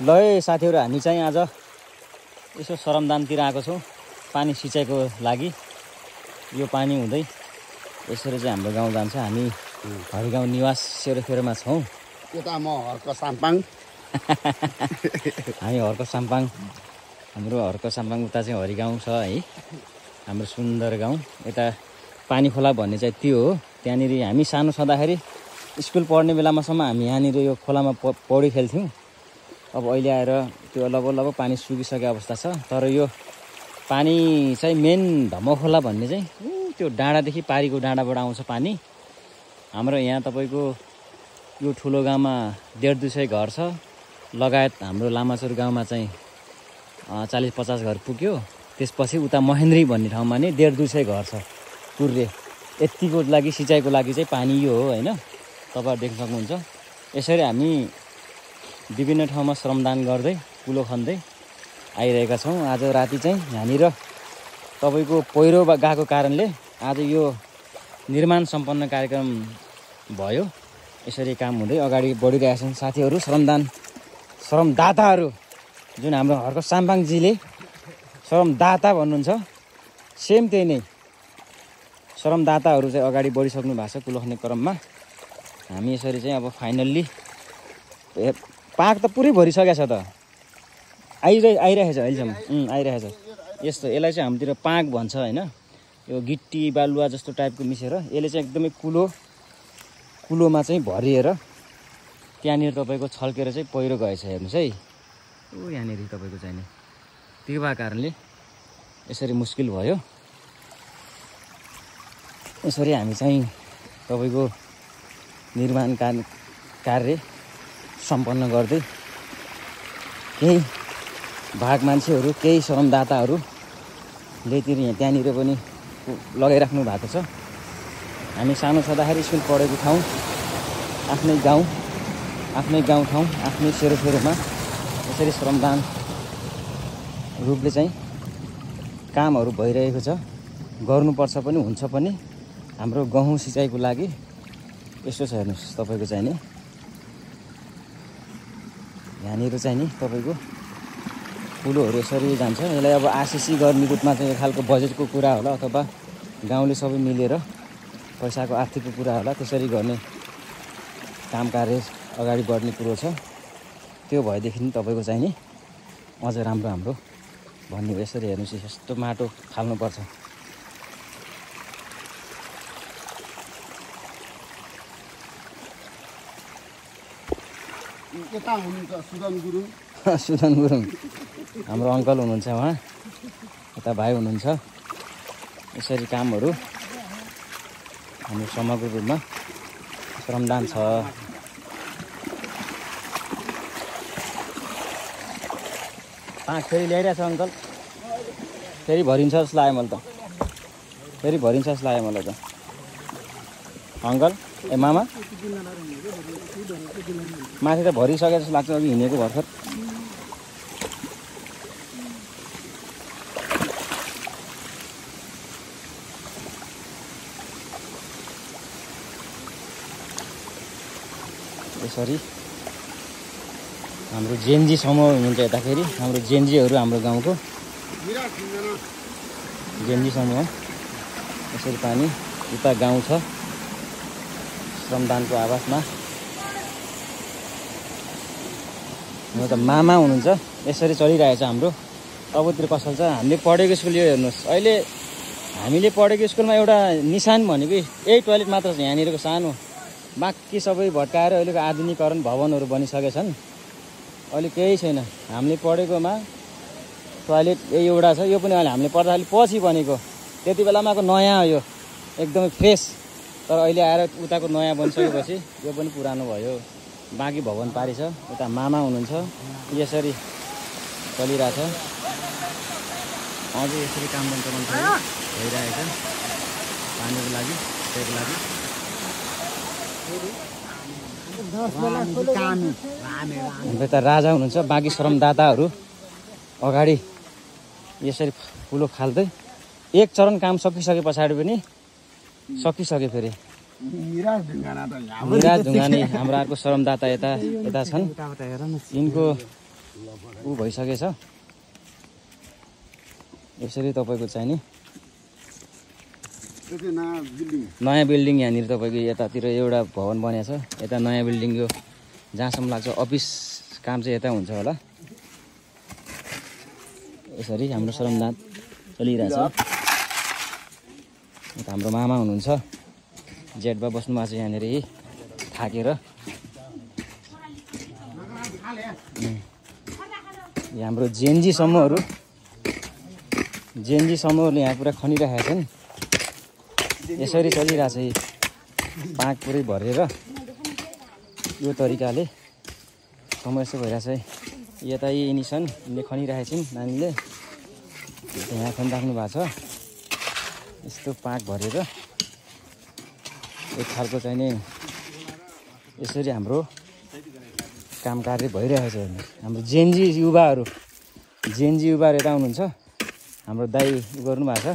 ल है साथीहरु, हामी चाहिँ आज यसो सरमदानतिर आएको छौँ पानी सिँचाइको लागि। यो पानी हुँदै यसरी चाहिँ हाम्रो गाउँ जान्छ। हामी हरिगाउँ निवास सेरोफेरोमा छौँ। यता म हर्क साम्पाङ। हामी हर्क साम्पाङ, हाम्रो हर्क साम्पाङ उता चाहिँ हरिगाउँ छ है, हाम्रो सुन्दर गाउँ। यता पानी खोला भन्ने चाहिँ त्यो हो। त्यहाँनिर हामी सानो छँदाखेरि स्कुल पढ्ने बेलामासम्म हामी यहाँनिर यो खोलामा पौडी खेल्थ्यौँ। अब अहिले आएर त्यो लगभग पानी सुकिसकेको अवस्था छ। तर यो पानी चाहिँ मेन धम्मखोला भन्ने चाहिँ त्यो डाँडादेखि पारीको डाँडाबाट आउँछ पानी। हाम्रो यहाँ तपाईँको यो ठुलो गाउँमा 150-200 घर छ, लगायत हाम्रो लामाचोर गाउँमा चाहिँ 40-50 घर पुग्यो। त्यसपछि उता महेन्द्री भन्ने ठाउँमा नि 150-200 घर छ पुर्रे। यतिको लागि सिँचाइको लागि चाहिँ पानी यो हो होइन, तपाईँहरू देख्न सक्नुहुन्छ। यसरी हामी विभिन्न ठाउँमा श्रमदान गर्दै कुलो खन्दै आइरहेका छौँ। आज राति चाहिँ यहाँनिर तपाईँको पहिरो गएको कारणले आज यो निर्माण सम्पन्न कार्यक्रम भयो। यसरी काम हुँदै अगाडि बढिरहेका छन् साथीहरू। श्रमदाताहरू जुन हाम्रो हर्क साम्पाङजीले श्रमदाता भन्नुहुन्छ, सेम त्यही नै श्रमदाताहरू चाहिँ अगाडि बढिसक्नु भएको छ कुलो खन्ने क्रममा। हामी यसरी चाहिँ अब फाइनल्ली पाक त पुरै भरिसकेको छ त, आइरहेछ अहिलेसम्म आइरहेछ। यस्तो यसलाई चाहिँ हाम्रोतिर पाक भन्छ होइन। यो गिट्टी बालुवा जस्तो टाइपको मिसेर यसले चाहिँ एकदमै कुलोमा चाहिँ भरिएर त्यहाँनिर तपाईँको छल्केर चाहिँ पहिरो गएछ। हेर्नुहोस् है, ऊ यहाँनिर तपाईँको चाहिने त्यो भएको कारणले यसरी मुस्किल भयो। यसरी हामी चाहिँ तपाईँको निर्माण कार्य सम्पन्न गर्दै केही भाग मान्छेहरू, केही श्रमदाताहरूले त्यहाँनिर पनि लगाइराख्नु भएको छ। हामी सानो छँदाखेरि स्कुल पढेको ठाउँ, आफ्नै गाउँ ठाउँ, आफ्नै सेरोफेरोमा यसरी श्रमदान रूपले चाहिँ कामहरू भइरहेको छ। गर्नुपर्छ पनि, हुन्छ पनि। हाम्रो गहुँ सिँचाइको लागि यस्तो छ हेर्नुहोस् तपाईँको चाहिँ नि यहाँनिर चाहिँ नि तपाईँको कुलोहरू यसरी जान्छ। यसलाई अब आशिषी गर्ने रूपमा चाहिँ एक खालको बजेटको कुरा होला, अथवा गाउँले सबै मिलेर पैसाको आर्थिकको कुरा होला, त्यसरी गर्ने काम कार्य अगाडि बढ्ने कुरो छ। त्यो भएदेखि तपाईँको चाहिँ नि अझ राम्रो हाम्रो भन्ने हो। यसरी हेर्नुहोस्, यस्तो माटो फाल्नुपर्छ। यता हुनुहुन्छ सुदन गुरुङ हाम्रो अङ्कल हुनुहुन्छ, उहाँ यता भाइ हुनुहुन्छ। यसरी कामहरू हाम्रो समग्र रूपमा श्रमदान छ। पाँच फेरि ल्याइरहेछ अङ्कल, फेरि भरिन्छ जस्तो लाग्यो मलाई त, फेरि भरिन्छ जस्तो लाग्यो मलाई त अङ्कल। ए मामा, माथि त भरिसके जस्तो लाग्छ, अघि हिँडेको भर्खर। यसरी हाम्रो जेन्जी समूह हुनुहुन्छ यताखेरि, हाम्रो जेन्जीहरू, हाम्रो गाउँको जेन्जी समूह। यसरी पानी उता गाउँ छ श्रमदानको आवाजमा। म त मामा हुनुहुन्छ। यसरी चलिरहेछ हाम्रो। अबतिर कसल छ हामीले पढेको स्कुल यो हेर्नुहोस्। अहिले हामीले पढेको स्कुलमा एउटा निशान भनेको यही टोयलेट मात्र छ यहाँनिरको सानो। बाँकी सबै भट्काएर अहिलेको आधुनिकीकरण भवनहरू बनिसकेछन्। अहिले केही छैन। हामीले पढेकोमा टोयलेट यही एउटा छ। यो पनि अहिले हामीले पढ्दाखेरि पछि बनेको, त्यति बेलामाको नयाँ हो, यो एकदमै फ्रेस। तर अहिले आएर उताको नयाँ बनिसकेपछि यो पनि पुरानो भयो। बाँकी भवन पारी छ। उता मामा हुनुहुन्छ। यसरी चलिरहेछ। अझै यसरी काम भइरहेछ पानीको लागि, त्यसको लागि। यता राजा हुनुहुन्छ। बाँकी श्रमदाताहरू अगाडि यसरी कुलो खाल्दै एक चरण काम सकिसके पछाडि पनि सकिसक्यो। फेरि निराज ढुङ्गानी हाम्रो अर्को श्रमदाता यता छन्। यिनको ऊ भइसकेछ। यसरी तपाईँको चाहिँ नि नयाँ बिल्डिङ यहाँनिर तपाईँको यतातिर एउटा भवन बनेको छ। यता नयाँ बिल्डिङ यो जहाँसम्म लाग्छ अफिस काम चाहिँ यता हुन्छ होला। यसरी हाम्रो श्रमदान चलिरहेछ। यता हाम्रो मामा हुनुहुन्छ, जेठबा बस्नु भएको छ यहाँनिर थाकेर। यहाँ हाम्रो जेएनजी समूहहरूले यहाँ पुरा खनिरहेका छन्। यसरी चलिरहेछ पाँक पुरै भरेर यो तरिकाले समय यस्तो भइरहेछ। यता यिनी छन्, यिनले खनिरहेका छिन्, नानीले यहाँ खनिराख्नु भएको छ। यस्तो पाँक भरेर एक खालको चाहिँ नि यसरी हाम्रो काम कार्य भइरहेको छ। हाम्रो जेएनजी युवाहरू यता आउनुहुन्छ। हाम्रो दाइ गर्नु भएको छ।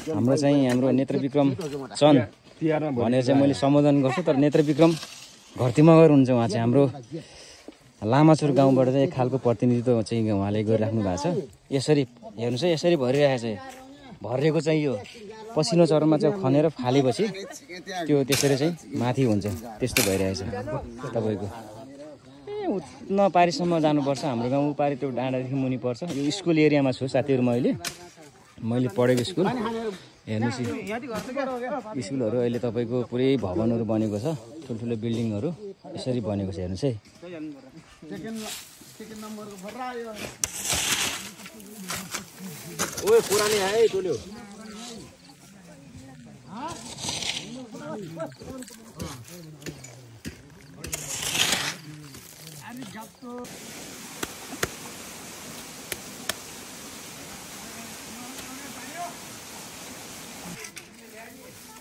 हाम्रो चाहिँ हाम्रो नेत्रविक्रम चन्द भनेर चाहिँ मैले सम्बोधन गर्छु, तर नेत्रविक्रम घरतीमगर हुनुहुन्छ। उहाँ चाहिँ हाम्रो लामाचुर गाउँबाट चाहिँ एक खालको प्रतिनिधित्व चाहिँ उहाँले गरिराख्नु भएको छ। यसरी हेर्नुहोस् है, यसरी भरिरहेको छ। भरिएको चाहिँ यो पसिनो चरणमा चाहिँ खनेर फालेपछि त्यो त्यसरी चाहिँ माथि हुन्छ, त्यस्तो भइरहेछ तपाईँको। उत्न पारीसम्म जानुपर्छ। हाम्रो गाउँ पारी त्यो डाँडादेखि मुनि पर्छ। यो स्कुल एरियामा छु साथीहरू। मैले पढेको स्कुल हेर्नुहोस्, स्कुलहरू अहिले तपाईँको पुरै भवनहरू बनेको छ, ठुल्ठुलो बिल्डिङहरू यसरी बनेको छ। हेर्नुहोस् है, ओए पुरानी है टोल्यो।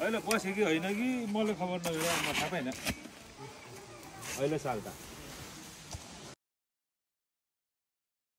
अहिले बस्यो कि होइन कि मलाई खबर नगरेर म थाहा पाइनँ। अहिले साल त